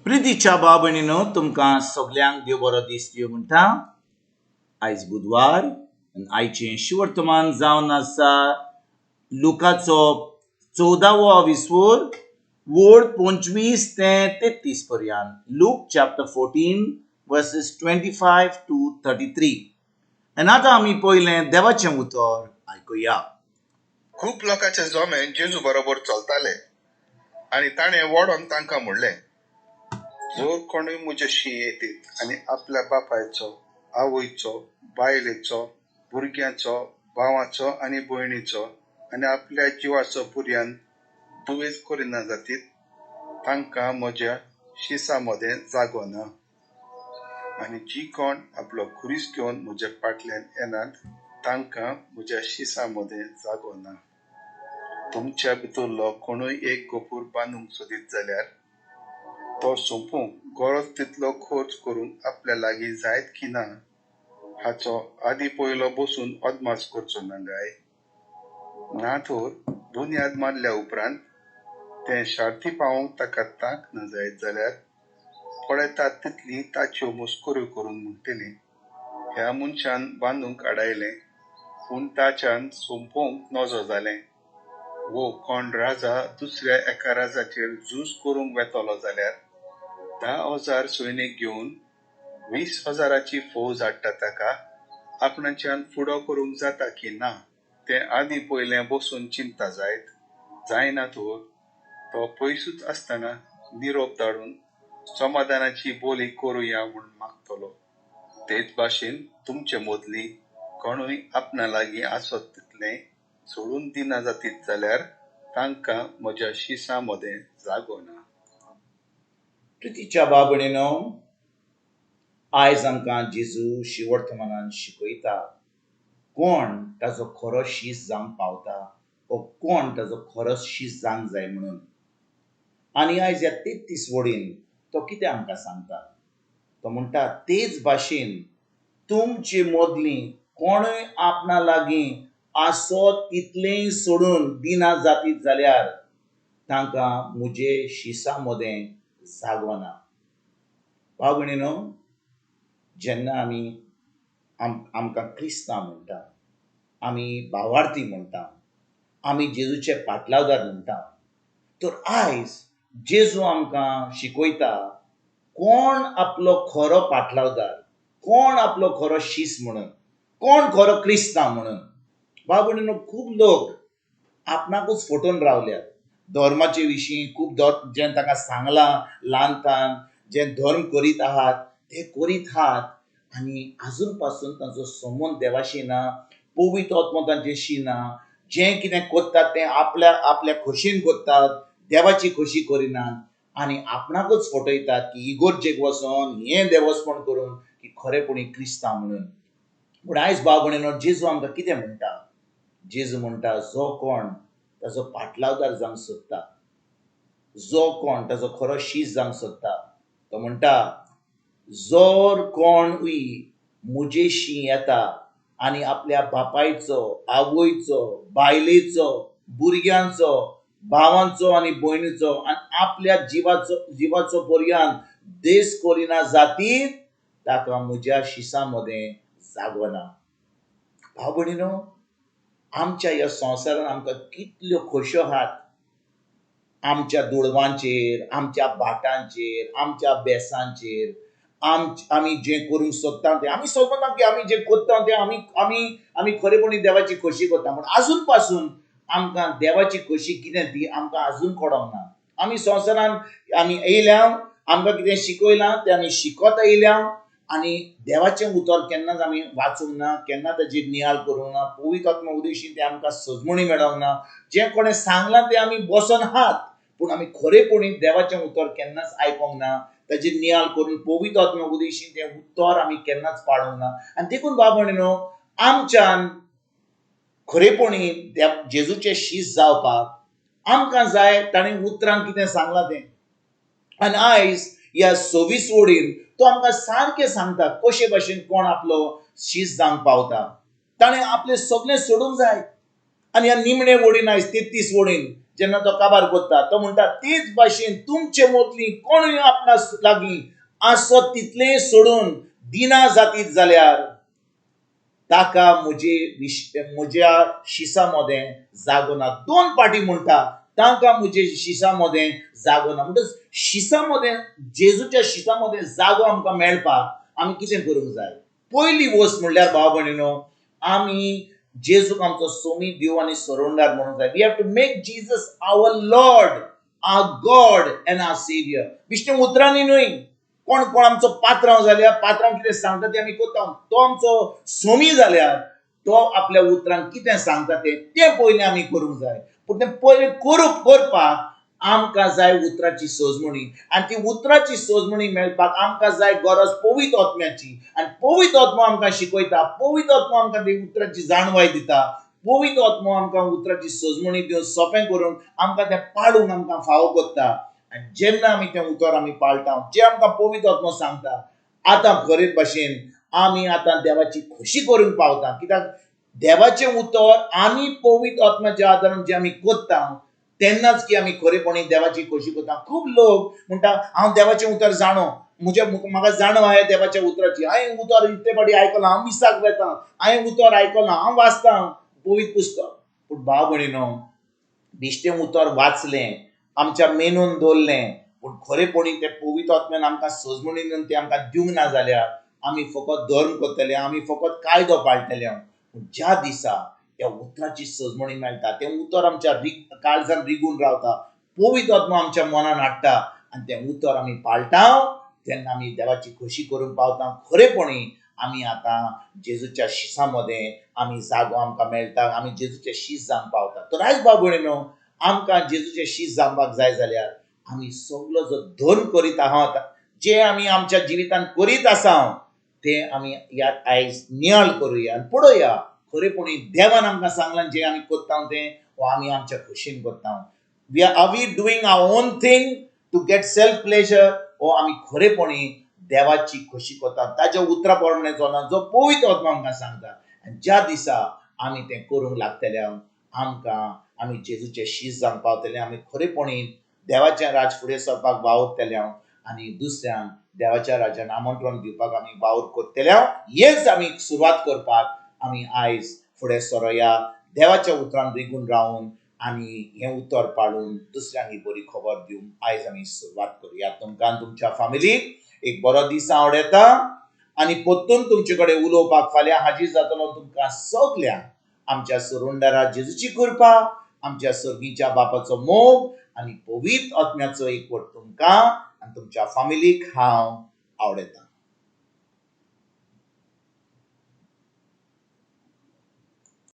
प्रितीच्या भाव भयणीनो, तुमकां सगल्यांक देव बरो दीस दिवं म्हणटा. आयज बुधवार आनी आयचें शिवर्तमान जावन आसा लुकाचो चवदावो विस्वूर वोड 25 ते 33 पर्यंत. Luke chapter 14 verses 25 to 33. आनी आतां आमी पयलें देवाचें उतर आयकुया. खूब लोकांचे जमे जेजू बरोबर चलताले आनी ताणें वडोन तांकां म्हणलें, जर कोणूय म्हज्याशी येतीत आनी आपल्या बापायचो, आवयचो, बायलेचो, भुरग्यांचो, भावाचो आनी भयणीचो आनी आपल्या जिवाचो पुर्यान दुवेस करिना जातीत, तांकां म्हज्या शिसा मदें जागो ना. आनी जी कोण आपलो खुरीस घेवन म्हज्या फाटल्यान येनात, तांकां म्हज्या शिसा मदें जागो ना. तुमच्या भितरलो कोणूय एक गोपूर बांदूंक सोदीत जाल्यार तो सोंपूंक गरज तितलो खर्च करूंक आपल्या लागीं जायत की ना हाचो आदी पयलो बसून अदमास करचो ना काय? ना तर बुन्याद मारल्या उपरांत तें शार्ती पावोवंक ताका तांक ना जायत जाल्यार पळयतात तितली ताच्यो मस्कऱ्यो करून म्हणटली, ह्या मनशान बांदूंक आडायलें पूण ताच्यान सोंपोवंक नजो जालें. वो कोण राजा दुसऱ्या एका राजाचेर झूज करूंक वेतलो जाल्यार 10,000 सैनीक घेवन 20,000 फौज हाडटा ताका आपणाच्यान फुडो करूंक जाता की ना तें आदीं पयलें बसून चिंता जायत. जायना तर तो पयसूच आसतना निरोप धाडून समाधानाची बोली करुया म्हूण मागतलो. तेच भाशेन तुमचे मदली कोणूय आपणा लागीं आसत तितलें सोडून दिना जातीत जाल्यार तांकां म्हज्या शिसा मदें जागो ना. प्रितीच्या भाव भयणीनो, आयज आमकां जेजू शिवर्तमानान शिकयता कोण ताजो खरो शीस जावंक पावता वो कोण ताजो खरो शीस जावंक जाय म्हणून. आनी आयज ह्या 33 वडीन तो कितें आमकां सांगता? तो म्हणटा, तेच भाशेन तुमचे मदली कोणूय आपणा लागीं आसत तितलेंय सोडून दिना जातीत जाल्यार तांकां म्हजे शिसा मदें जागो ना. भाव भयणीनो, जेन्ना आमी आमकां क्रिस्तांव म्हणटा, आमी भावार्थी म्हणटा, आमी जेजूचे पाटलावदार म्हणटा, तर आयज जेजू आमकां शिकयता कोण आपलो खरो पाटलावदार, कोण आपलो खरो शीस म्हणून, कोण खरो क्रिस्तांव म्हणून. भाव भयणीनो, खूब लोक आपणाकूच फटोवन रावल्यात धर्माचे विशीं. खूब जें तांकां सांगलां ल्हानपण, जें धर्म करीत आहात ते करीत आहात आनी आजून पासून तांचो संबंद देवाशी ना, पवित्र आत्मो तांच्याशी ना. जें कितें करतात तें आपल्या आपल्या खोशेन करतात, देवाची खोशी करिनात आनी आपणाकूच फटयतात की इगोर्जेक वचोन हें देवस्पण करून की खरेपणी क्रिस्तांव म्हणून. पूण आयज भाव भयणीनो, जेजू आमकां कितें म्हणटा? जेजू म्हणटा, जो कोण ताजो पाटलावदार जावंक सोदता, जो कोण ताजो खरो शीस जावंक सोदता, तो म्हणटा, जर कोणूय म्हजेशी येता आनी आपल्या बापायचो, आवयचो, बायलेचो, भुरग्यांचो, भावांचो आनी भयणीचो आनी आपल्या जिवाचो पर्यान देश करिना जातीत, ताका म्हज्या शिसा मदें जागो ना. भाव भयणीनो, आमच्या ह्या संवसारान आमकां कितल्यो खोश्यो आहात. आमच्या दुडवांचेर, आमच्या भाटांचेर, आमच्या बेसांचेर, आमी जें करूंक सोदता तें आमी समजना की आमी जें करता तें आमी आमी आमी खरेपणी देवाची खोशी करता. पूण आजून पासून आमकां देवाची खोशी कितें ती आमकां आजून कळोंक ना. आमी संवसारान आमी येयल्या, आमकां कितें शिकयलां तें आमी शिकत येयल्या आनी देवाचें उतर केन्नाच आमी वाचूंक ना, केन्ना ताचेर नियाळ करूंक ना, पवित्र आत्मा उदेशीं तें आमकां सजमणी मेळोंक ना. जें कोणें सांगलां तें आमी बसोन आहात, पूण आमी खरेपणी देवाचें उतर केन्नाच आयकोंक ना, ताचेर नियाळ करून पवित्र आत्मा उदेशीं तें उतर आमी केन्नाच पाळूंक ना. आनी देखून भाव भयणीनो, आमच्यान खरेपणी जेजूचें शीस जावपाक आमकां जाय ताणें उतरान कितें सांगलां तें. आनी आयज ह्या 26 वडीन तो आमकां सारकें सांगता कशे भाशेन कोण आपलो शीस जावंक पावता. ताणें आपलें सगळें सोडूंक जाय. आनी ह्या निमणे वडीन आयज 33 वडीन जेन्ना तो काबार करता तो म्हणटा तेच भाशेन तुमचे मदली कोणूय आपणा लागीं आसत तितलें सोडून दिना जातीत जाल्यार ताका म्हजे म्हज्या शिसा मदें जागो ना. दोन पाटी म्हणटा तांकां म्हजे शिसा मदें जागो ना. म्हणटच शिसा मदें, जेजूच्या शिसा मदें जागो आमकां मेळपाक आमी कितें करूंक जाय? पयली वस्त म्हणल्यार भाव भयणीनो, आमी जेजूक आमचो सोमी देव आनी सोडवणदार म्हणूंक जाय. We have to make Jesus our Lord, our God and our saviour. बेश्टें उतरांनी न्हय, कोण कोण आमचो पात्रांव जाल्यार पात्रांव कितें सांगता तें आमी करता. तो आमचो सोमी जाल्यार तो आपल्या उतरांक कितें सांगता तें तें पयलें आमी करूंक जाय. पूण तें पयलें करपाक आमकां जाय उतराची सजमणी, आनी ती उतराची सजमणी मेळपाक आमकां जाय गरज पवित्र आत्म्याची. आनी पवित्र आत्मो आमकां शिकयता, पवित्र आत्मो आमकां ती उतराची जाणवाय दिता, पवित्र आत्मो आमकां उतराची सजमणी दिवन सोंपें करून आमकां तें पाळूंक आमकां फावो करता. आनी जेन्ना आमी तें उतर आमी पाळटा, जें आमकां पवित्र आत्मो सांगता, आतां खरे भाशेन आमी आतां देवाची खोशी करूंक पावता. कित्याक देवाचें उतर आनी पवित्र आत्म्याच्या आदारान जें आमी करता तेन्नाच की आमी खरेपणी देवाची खोशी करता. खूब लोक म्हणटा हांव देवाचें उतर जाणो, म्हज्या म्हाका जाणव आहे देवाच्या उतराची, हांवें उतर इतले फावटी आयकलां, हांव मिसाक वेता, हांवें उतर आयकलां, हांव वाचतां पवित्र पुस्तक. पूण भाव भयणीनो, बेश्टें उतर वाचलें, आमच्या मेनून दवरलें, पूण खरेपणी तें पवित्र आत्म्यान आमकां सजमणी दिवन तें आमकां दिवंक ना जाल्यार आमी फकत धर्म करतले, आमी फकत कायदो पाळटले. पूण ज्या दिसा त्या उतराची सजमणी मेळटा, तें उतर आमच्या काळजान रिगून रावता, पवित्र आत्मो आमच्या मनान हाडटा आनी तें उतर आमी पाळटा, तेन्ना आमी देवाची खोशी करूंक पावता. खरेपणी आमी आतां जेजूच्या शिसा मदें आमी जागो आमकां मेळटा, आमी जेजूचे शीस जावंक पावता. तर आयज भाव भयणीनो, आमकां जेजूचे शीस जावपाक जाय जाल्यार आमी सगलो जो धर्म करीत आहात, जे आमी आमच्या जिवितान करीत आसा, तें आमी ह्या आयज नियाळ करुया आनी पळोवया खरेपणी देवान आमकां सांगलां जें आमी करता तें, वो आमी आमच्या खोशेन करता. We are we doing our own thing to get self pleasure, वो आमी खरेपणी देवाची खोशी करता, ताच्या उतरा प्रमाणे चलना जो पवित्र आत्मा आमकां सांगता. आनी ज्या दिसा आमी तें करूंक लागतले, आमकां आमी जेजूचे शीस जावंक पावतले, आमी खरेपणी देवाचें राज फुडें सरपाक वावुरतले आनी दुसऱ्यांक देवाच्या राज्यान आमंत्रण दिवपाक आमी वावर करतले. हेच आमी सुरवात करपाक आमी आयज फुडें सरोया, देवाच्या उतरान रिगून रावन आनी हें उतर पाळून दुसऱ्यांक ही बरी खबर दिवन आयज आमी सुरवात करुया. तुमकां तुमच्या फामिलीक एक बरो दीस आवडटा आनी परतून तुमचे कडेन उलोवपाक फाल्यां हाजीर जातलो. तुमकां सगल्यांक आमच्या सरुंडारा जेजूची कृपा, आमच्या सर्गीच्या बापाचो मोग आनी पवित्र आत्म्याचो एकवट तुमकां आनी तुमच्या फामिलीक हांव आवडटा.